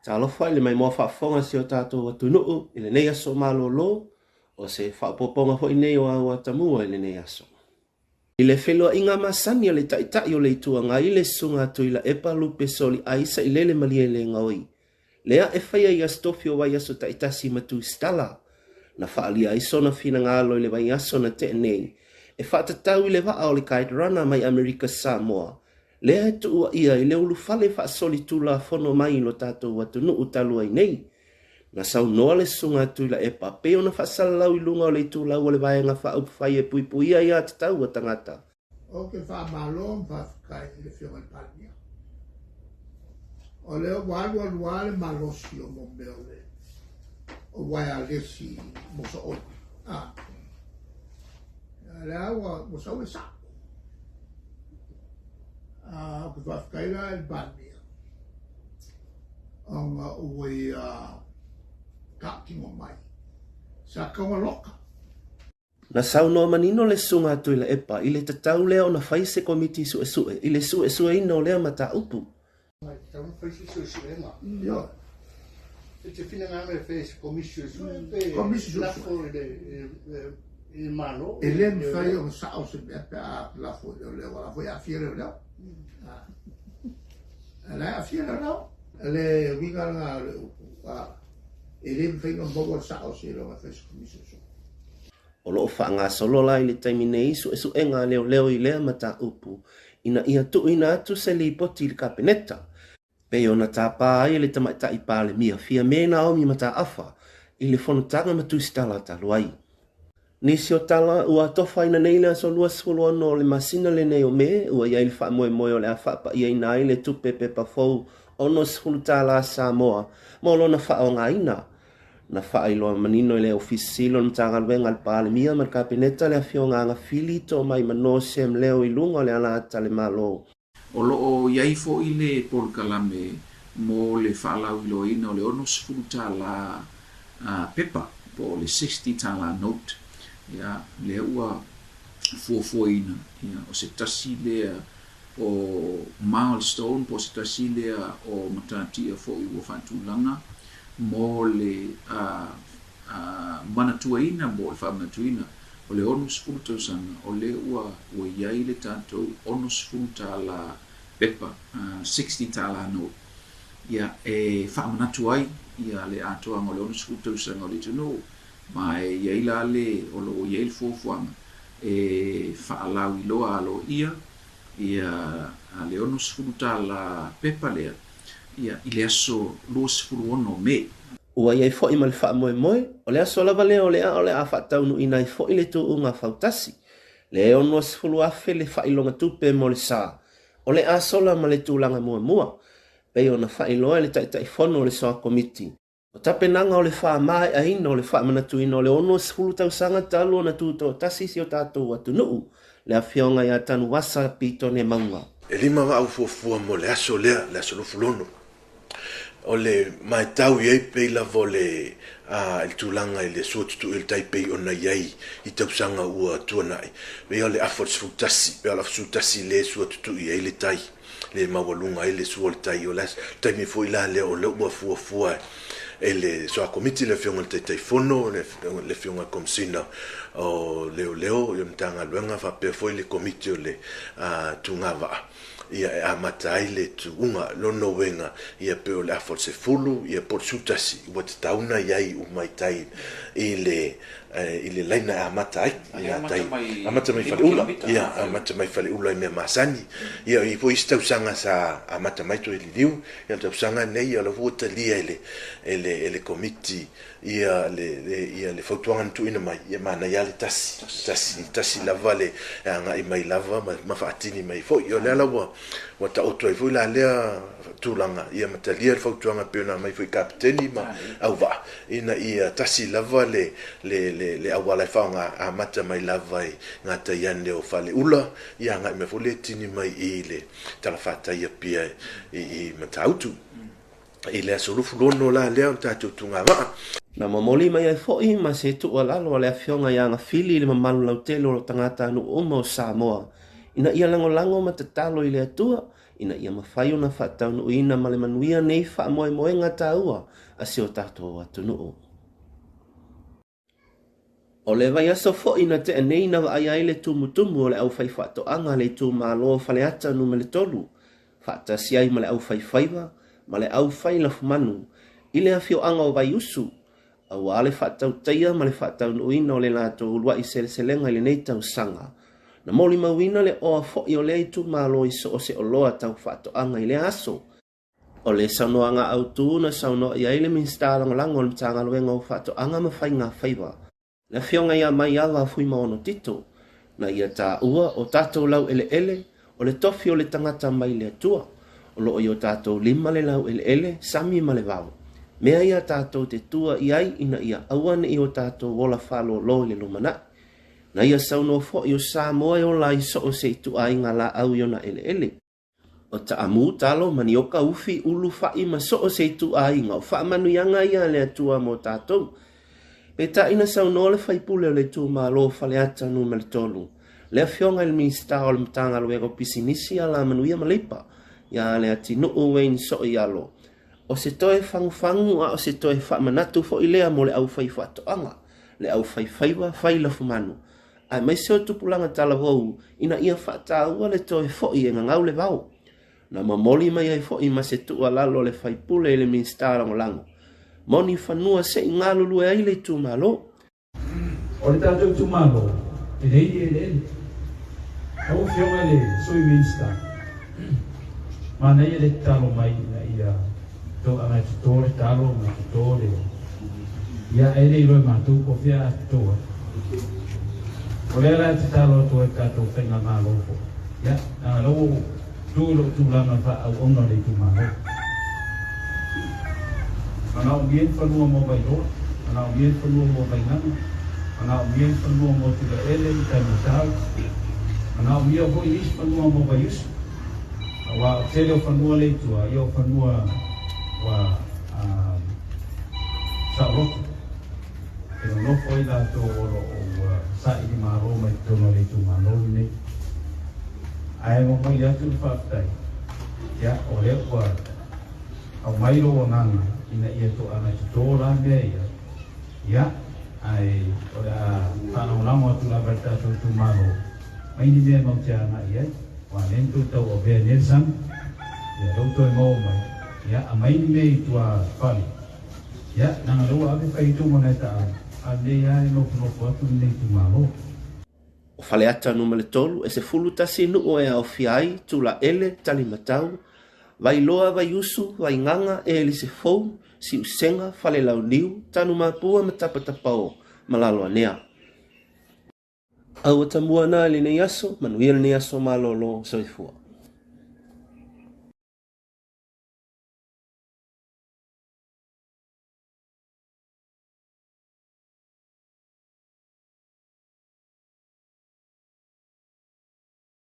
Talofa i le maimoa faafofoga a si o tatou atunuu i lenei aso malolo, o se faaopoopoga foi nei o au atamua i lenei aso. I le feiloaiga masani a le Taitai o le Itu Agai le Susuga a Tuilaepa Lupe Soli Ai Sailele Malielegaoi, lea e faia i Aso Tofi o vaiaso taitasi ma Tusitala, na faaalia ai sona finagalo i le vaiaso na tea nei e faatatau i le vaa o le Kite Runner mai Amerika Samoa, lea e tuuaia i le ulufale faasolitulafono mai i lo tatou atunuu talu ai nei. Na saunoa le Susuga a Tuilaepa pei ona faasalalau i luga o le itulau o le Vaega Faaupufai e Puipuia Aiatatau a Tagata. Ou te faamalo ma faafetai i le Afioga i le Palemia. O lea ua alu alu lava le malosi o mo mea o le o uaealesi mo sooli. Ah. Lea ua, ua sau le sao. Ah, ou te faafetai la i le Palemia ona ua ia tautino mai. Sa tau aloka. Na saunoa manino le Susuga a Tuilaepa i le tatau lea ona fai se komiti suesue i le suesueina o lea mataupu. E tatau ona fai se suesuega. Ioe. E te finagalo e fai se komisi suesue pe Komisi suesue. lafo i le, i le Malo? E le mafai ona sao se mea pe a lafo i leoleo, aua o la foi e aafia leoleo. A la e aafia leoleo. Le uiga lena o le upu, e le mafai ona maua le sao seiloga e fai se komisi suesue. O lo o faagasolo la i le taimi nei suesuega a leoleo i lea mataupu ina ia tuuina atu se lipoti i le Kapeneta, pei ona tapa ai e le Tamaitai Palemia Fiame Naomi Mataafa i le fonotaga ma Tusitala talu ai. Nisi o tala ua atofaina nei le aso 26 o le masina lenei o Me, ua i ai le faamoemoe o le a faapaiaina ai le tupe pepa fou 60 tala Samoa mo lona faaaogaina. Na faailoa manino e le Ofisa Sili o le Matagaluega a le Palemia ma le Kapeneta le Afioga Agafili Toomaimanō Sam Leo i luga o le alaata a le Malo. O lo o i ai foi le polokalame mo le faalauiloaina o le 60 tala pepa po o le 60 tala note, ia, lea ua fuafuaina, ia, o se tasi lea o milestone po o se tasi lea o matatia foi ua faatulaga mo le manatuaina mo le faamanatuina o le 60 tausaga o lea ua ua i ai le tatou 60 tala pepa, 60 tala note, ia, e faamanatu ai ia le atoaga o le 60 tausaga o le atunuu, ma e i ai la le, o lo o i ai le fuafuaga e faalauiloa aloaia ia le 60 tala pepa lea ia i le aso 26 Me. Ua i ai foi ma le faamoemoe, o le aso lava lea o le a o le a faataunuuina ai foi le tuuga fautasi, le 60,000 le faailoga tupe mo le sa, o le a sola ma le tulaga muamua, pei ona faailoa e le Taitaifono o le Soa Komiti. O tapenaga o le faamaeaina o le faamanatuina o le 60 tausaga talu ona tutoatasi si o tatou atunuu, le Afioga ia Tanuvasa Pitone Mauga. E lima vaa fuafua mo le aso lea, le aso 26. O le matau i ai pei lava o le a le tulaga i le sua tutui o le tai pei ona i ai i tausaga ua tuanai, pei o le afa o le 11, pei o le afa 11 lea e sua tutui ai le tai, le maualuga ai le sua o le tai. O le taimi foi la lea o lea ua fuafua e le Soa Komiti, le Afioga i le Taitaifono, le Afioga i le Komesina o Leoleo, le Matagaluega faapea foi le Komiti o le Tugavaa, ia e amata ai le tuuga. Lona uiga, ia pei o le afa o le 10, ia po o le 11, ua tatau ona i ai uma i tai i le i le laina e amata ai. Amata mai Amata mai Faleula. Ia, amata mai Faleula i mea masani. Ia, e i ai foi isi tausaga sa amata mai toe liliu. Ia, o le tausaga lenei, ia o la foi ua talia e le, e le, e le Komiti ia le, le, ia le fautuaga na tuuina mai, ia manaia lava le tasi, tasi, tasi lava le e agai mai lava ma, ma faatini mai foi. Ia o lea la ua, ua taoto ai foi la lea tulaga, ia ma talia le fautuaga e pei ona aumai foi i Kapeteni ma auvaa, ina ia tasi lava le, le, le, le auala e faaaoga, amata mai lava i gatai ane o Faleula, ia agai mai foi lea tini mai i le talafatai Apia i, i Matautu. I le aso 26 la lea o le tatou tugavaa. Na momoli mai ai foi ma se tuualalo a le Afioga ia Agafili i le mamalu lautele o tagatanuu uma o Samoa, ina ia lagolago ma tatalo i le Atua. ina ia mafai ona faataunuuina ma le manuia nei faamoemoega taua a si o tatou atunuu. O le vaiaso foi na tea nei na vaaia ai le tumutumu o le aufaifaatoaga a le itumalo o Faleata Nu.3, faatasi ai ma le aufaifaiva ma le aufailafumanu i le afioaga o Vaiusu, aua le faatautaia ma le faataunuuina o le latou uluai seleselega i lenei tausaga. Na molimauina le oa foi o lea itumalo i so o se oloa tau faatoaga i lea aso. O le saunoaga autu na saunoa i ai le Minisita Lagolago o le Matagaluega o Faatoaga ma Faiga Faiva, le Afioga ia Maiava Fuimaono Tito, na ia taua o tatou laueleele o le tofi o le tagata mai le Atua, o lo o i o tatou lima le laueleele, sami ma le vao. Mea ia tatou te tua i ai ina ia aua ne i o tatou ola faalolo i le lumanai. Na ia saunoa foi o Samoa e ola ai so o se ituaiga laau i ona eleele. O taamu, talo, manioka, ufi, ulu, fa'i ma so o se ituaiga o faamanuiaga ia a le Atua mo tatou. Peitai na saunoa le faipule o le itumalo o Faleata Nu.3, le Afioga i le Minisita o le Matagaluega o Pisinisi, Alamanuia ma Leipa, ia Leatinuu Wayne Sooialo, o se toe fagufagu a o se toe faamanatu foi lea mo le aufaifaatoaga, le aufaifaiva fai lafumanu, aemaise o tupulaga talavou ina ia faataua le toe foi e gagau le vao. Na momoli mai ai foi ma se tuualalo a le faipule i le Minisita Lagolago, moni fanua se i galulue ai le itumalo. O le tatou itumalo, e leai ni eleele. Lau Afioga i le Sui Minisita, manaia le tatalo mai ina ia tauaga e toto le talo ma toto le ia ae le iloa e matou po o fea a toto ai. O lea la e tatalo atu ai le tatou faigamalo foi, ia, leaga la ua ou tu i lou tulaga faaauauna o le itumalo. Manaomia ni fanua mo Vailoa, manaomia ni fanua mo Vaigaga, manaomia ni fanua mo Tulaele i Taimatau, manaomia foi nisi fanua mo Vaiusu. Aua o le tele o fanua lea i tua, ia o fanua ua saoloto, e nonofo ai latou o lo o ua saili malo mai totonu o le itumalo lenei. Ae momoli atu le faafetai, ia o lea ua aumai lou agaga ina ia toaga toto la mea ia, ia ae o le a faalagolago atu lava i le tatou itumalo mai ni mea matou te agai i ai. Aua lea na tou tauavea nei le sami, ia lea ua toe maua mai, ia aumai ni mea i tua fale, ia leaga lea ua ave fai ai tou malae taaalo, a lenei lava e nofonofo atu lenei itumalo. O Faleata Nu.3, e 11 nuu e aofia ai Tulaele, Talimatau, Vailoa, Vaiusu, Vaigaga, Elisefou, Siusega, Falelauniu, Tanumapua ma Tapatapao ma Laloanea. Aua tamua na i lenei aso, manuia lenei aso malolo, soifua.